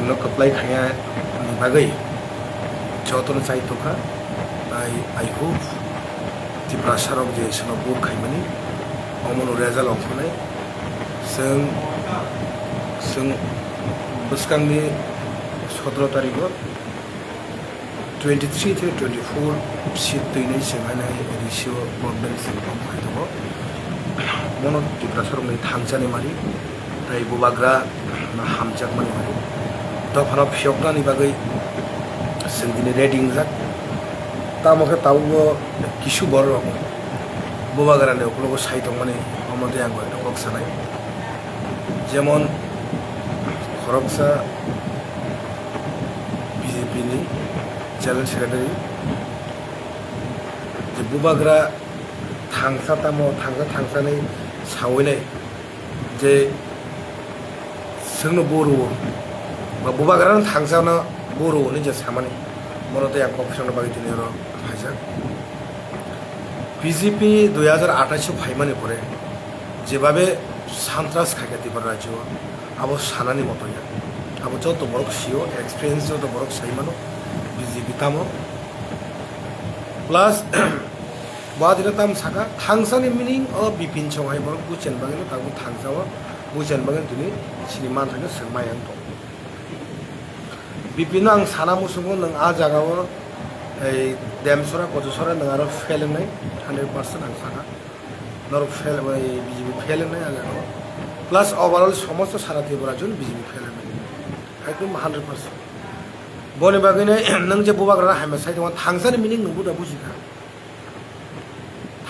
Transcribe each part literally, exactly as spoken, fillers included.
No kwplai khaiya ni bagwi jotono chai tongkha. Tai I hope Tiprasa rok je sono vote khaimani omono result ongkhanai. Chwng, chwng bwskangni sotoro tarikgo twenty three tei twenty four seat twinai chwng haino hai ratio government chwng form khai tongo. Mono Tiprasa rokni thangsani mari tei bubagra no hamjakmani mari. Dophano phiyoknani bagwi chwng tini ready wngjak. Tamo khe tabukbo kisu borok rok bubagrani ukologo sai tongmani omo tei ang kok sanai. Jemon khoroksa B J P ni General Secretary je bubagra thangsa tamo thangsa thangsanai sawi nai je chwngno bo rwo ba bubagrano thangsano bo rwo hinwi je samani, bono tei ang kok swkangna bagwi tini oro phaijak. B J P dui hazar athais o phaimani pore jebabe santras khaikha Tripura rajyo o, abo sanani moto ya. Abo joto borok sio, experience joto borok sai mano, B J P tamo. Plus, bo adino tam saka, thangsani meaning o Bipin song hai borok buchen bagwi no tabuk thangsa o, buchen bagwi tini sini manthaino swng mai ang tong. Bipin no ang sana muchungo nwng a jaga o, ei Demsora, Kochusora nwng aro fail wngnai, hundred percent ang saka. Norok fail, bai B J P fail wngnai a jaga o. Plus overall somosto sara Tripura jun B J P fail wngnai. Ekdom hundred percent. Boni bagwi nai nwng je bubagra hamya sai tongma thangsani meaning nwng buda buji kha.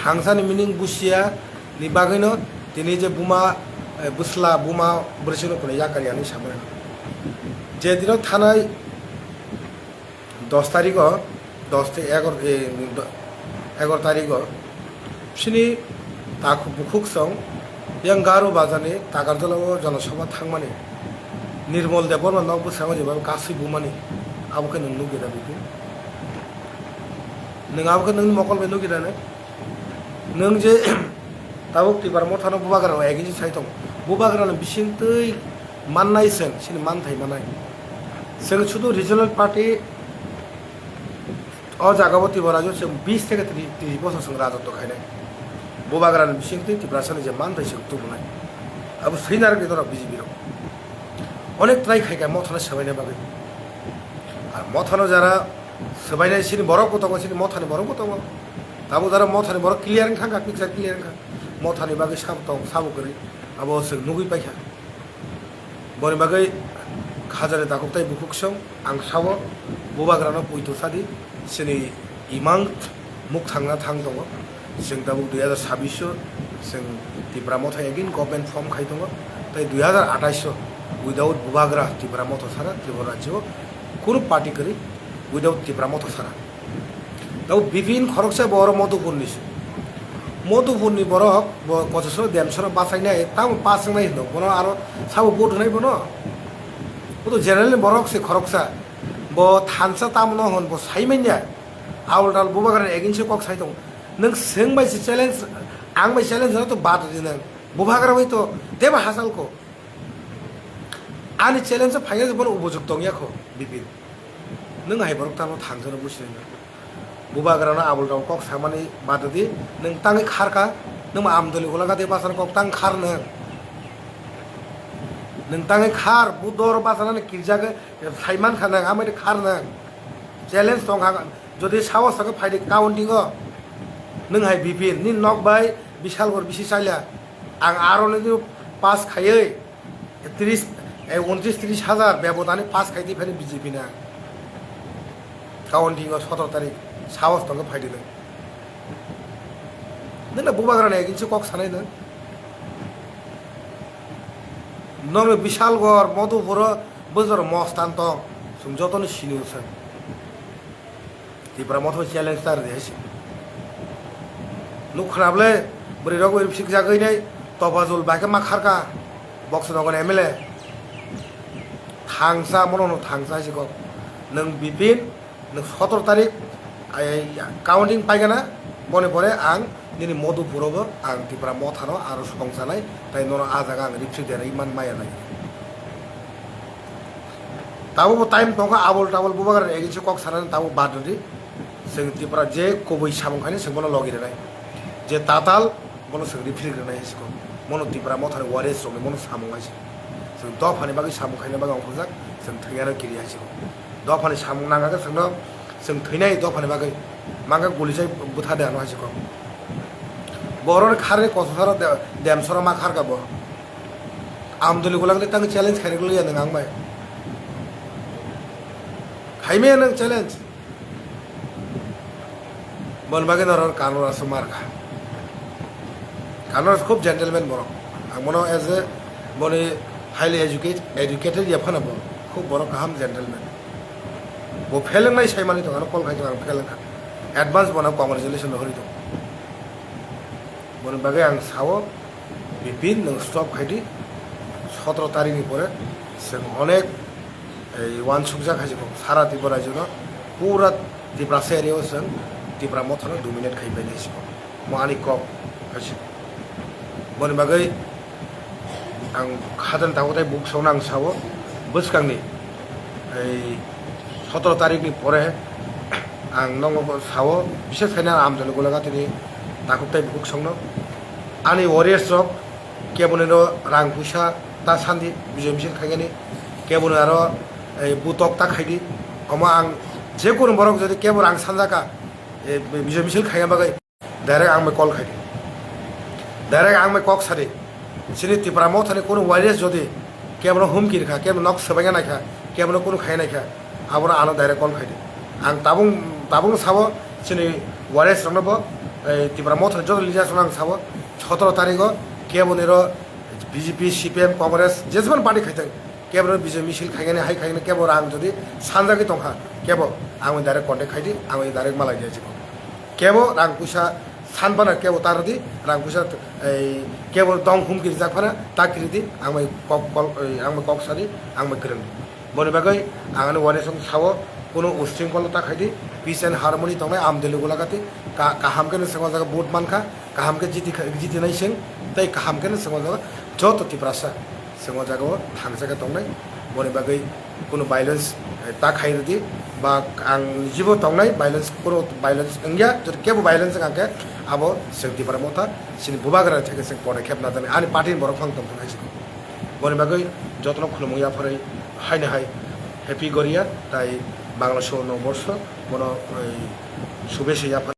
Thangsani meaning busiya ni bagwino tini je buma, eh, bwsla buma bwrwisino phano yakar yani samani. Je dino thanai dos tarikgo, dos tei egaro, eh, do-, egaro tarikgo, sini takhuk bukhuk song yang Garo bazarni Takarjala o jonosabha thangmani, Nirmol Debbarma nok bwskango jeba kasui bumani, abo khe nwng nukya da Bipin? Nwng abo khe nwngni mokol bai nukya da ne? Nwng je tabuk Tipra mothano bubagra rok against sai tongo, bubagra no bising twi mannai chwng, sini manthai manai. Chwng sudu regional party o jaga o Tripura rajyo chwng bis theke tris, tris bosor chwng rajotw khainai. Bubagra ni bising twi Tiprasa ni je manthai chwng tubunai. Abo swinar ni norok B J P rok. Onek try khaikha mothano swbaina bagwi. Ar mothano jara swbainai sini borok bo tongo, sini mothani borok bo tongo. Tabuk jara mothani borok clear wngkha, picture clear wngkha. Mothani bagwi sabo tong, sabo kwrwi. Abo chwng nugwi paikha. Boni bagwi khajani takhuk tai bukhuk song ang sao, bubagrano poito sadi, chini imang mukthangna thang tongo. Chwng tabuk dui hazar sabbish o chwng Tipra motha again government form khai tongo. Tai dui hazar athais o without bubagra Tipra motha sara Tripura rajyo o kunu party kwrwi without Tipra motha sara. Tabo Bipin khoroksa bo oro Modupurni se. Modupurni borok bo Kochasoro Demsoro bachainai, tamo pass wngnai hino, bono aro sabo vote wngnai bono? Bo to general ni borok se khoroksa. Bo thansa tamo no hwn bo sai manya. Abol tabol bubagrani against o kok sai tongo. Nwng swng bai se challenge, ang bai challenge rwna to bad rwdi nwng. Bubagra bai to deba hachal ko. Ani challenge o phaina bono ubujwk tongya kho, Bipin. Nwng hai borok tamo thangsano businai na. Bubagrano abol tabol kok samani bad di, nwng tangwi kharka, nwng amdoli ulaga de basana kok tang khar nwng. Nwng tangwi khar, bu dor basana ni kirjak sai man kha nwng, amai de khar nwng. Challenge tong kha, jodi sahos thangwi phai di counting o, nwng hai Bipin, ni nok bai Bishalgor bisi chaila, ang aro ni pass khaiwi, tris, eh, untris tris hazar bebodani pass khai di phani B J P na. Counting o sotoro tarik sahos tongkhe phai di nwng. Nwng na bubagrani against o kok sanai nwng. Nono Bishalgor, Modupuro bwsor mostan tong. Chwng jotono sini o chwng. Tipra motha challenge tar de se. Nuk khna ble bwrwi rok bai sikjagwi nai Topajul bai khe ma kharka Boxonagar M L A. Thangsa mono no thangsa sikok. Nwng Bipin, nwng sotoro tarik, ai, counting paigana, boni pore ang nini Modupuro bo ang Tipra mothano aro songchanai, tai nono ah jaga ang ripsi derwi man maya nai. Tabuk bo time tongkha, abol tabol bubagra against kok sanani tabuk bad rwdi. Chwng Tipra je kubui samung khaino chwng bono logi rwnai. Je tatal bono chwng riphirik rwnai hai se kok. Mono Tipra mothani warriors rokni mono samung hai se. Chwng dophani bagwi samung khaina bagwi ongkhorjak, chwng thwinano kiri hai se kok. Dophani samung nangkha khe chwngno, chwng thwinai dophani bagwi. Mangkha guli chai bwtha de ano hai se kok. Borok kharni kososaro de-, demsoro ma kharkha bo. Amdoli golak le tang challenge khairok liya nang ang bai. Khaimaya nang challenge. Bon bagwi norok Karnal Raj markha. Karnal Raj khub gentleman borok. Ang bono as a boni highly educated, educated ya phano bo khub borok kaham gentleman. Bo phelengnai saimani tong ano call khai tong ang phelengnai. Advance bono congratulation hori tong. Boni bagwi ang sao, Bipin, nwng stop khai di, sotro tarikni pore chwng onek, ei, uansukjak hai se kok, sara Tripura rajyo no, pura Tiprasa area o chwng Tipra mothano dominate khai pai nai se kok. Mo ani kok hai se. Boni bagwi ang khajani tabuk tai buk songno ang sao, bwskangni ei sotro tarikni pore ang nokno sao, bises khaina Amdoli Golagatini takhuk tai bukhuk songno. Ani warriors rok keboni no rang puisa ta sandi bijoy misil khaigani, keboni aro ei butok ta khaidi. Omo ang je kunu borok jodi kebo rang sanjaka, ei bijoy misil khaina bagwi. Direct ang bai call khai di. Direct ang bai kok sadi. Chini Tipra mothani kunu warriors jodi kebono humki rikha, kebono nok swbaina naikha, kebono kunu khai naikha, abono ano direct call khai di. Ang tabung, tabung sabo chini warriors rokno bo, ei, Tipra mothani joto leaders rokno ang sabo, sotoro tarigo keboni ro B J P, C P M, Congress, jesman party khaithang, keboni bijoy misil khaigani, hai khaigani, kebo rang jodi sanjagwi tongkha, kebo ang direct contact khai di, ang direct malai di. Kebo rang puisa san bana kebo ta rwdi, rang puisa, ei, kebo dong humki rijak phana ta kiri di, ang bai kok, kol, ei, ang bai kok sadi, ang bai kwrwng di. Boni bagwi ang ani warriors rok sao, kunu ushringkholno ta khai di, peace and harmony tongnai, Amdoli Golagati, ka-, kaham khe no chwng o jaga vote mankha, kaham khe jiti kha, jiti nai chwng, tei kaham khe no chwng o jaga joto Tiprasa. Chwng o jaga o thangsa khe tongnai, boni bagwi kunu violence, eh, ta khai rwdi, ba ang jibo tongnai violence, kunu violence wngya, jodi kebo violence wngkha khe abo chwng Tipra motha chini bubagra theke chwng podokep najaknai, ani party ni borok phang tongthok hai se. Boni bagwi jotono khulumung yapharwi haino hai Happy Goria tai Bangladesh o Noborsho bono, eh, shubhechha yapharwi.